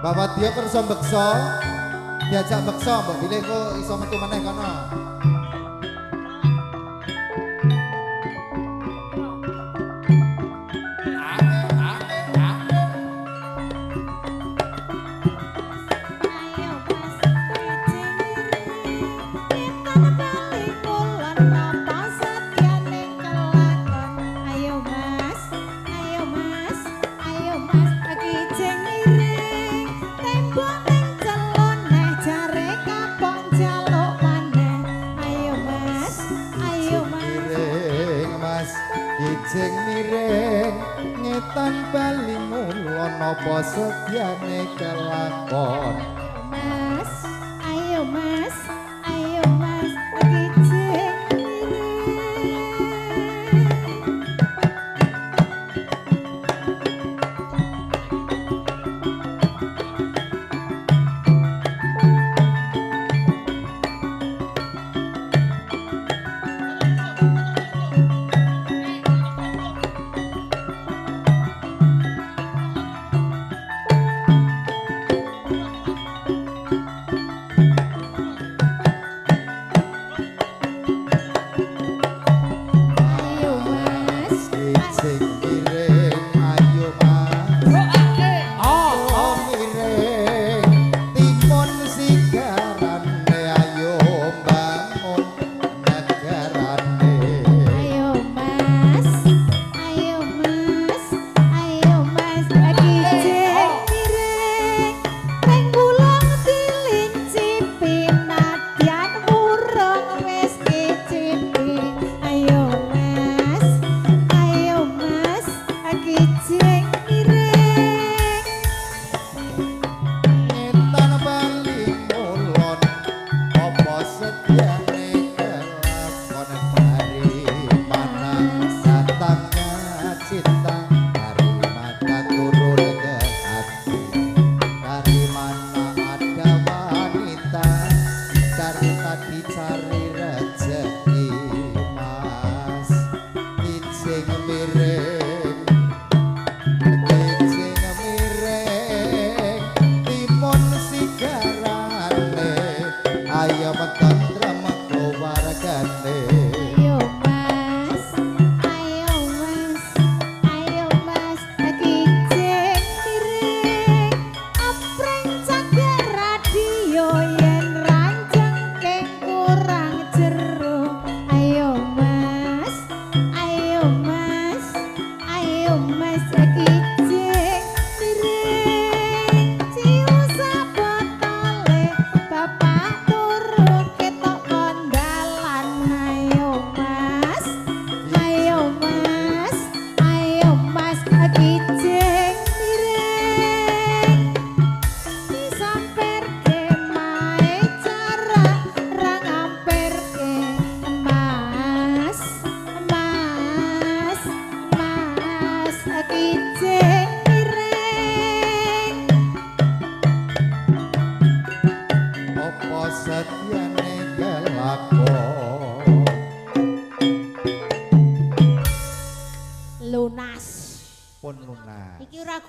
Bapak Tio kersa beksa, diajak beksa mbok bilih kok iso metu meneh kono. Ayo Mas kijing miring ngetan bali kulon napa setyane kelakon. Ayo Mas, ayo Mas, ayo Mas kijing miring tembok ning celoneh jare kapok njaluk maneh. Ayo Mas, ayo Mas. Miring Mas, kijing miring ngetan bali ngulon napa setyane kelakon. Mas, ayo Mas, ayo Mas kijing miring. Ayo Mas, Kijing miring, ayo Mas. Oh miring, timun sigarane ayo bangun negarane. Ayo Mas, ayo Mas, ayo Mas kijing miring ring wulung dilincipi nadyan wurung wis ngicipi. Ayo Mas, ayo Mas kijing miring. Ngetan bali ngulon apa setyane kelakon. Dari mana datangnya cinta, dari mata turun ke hati. Dari mana ada wanita, dari tadi cari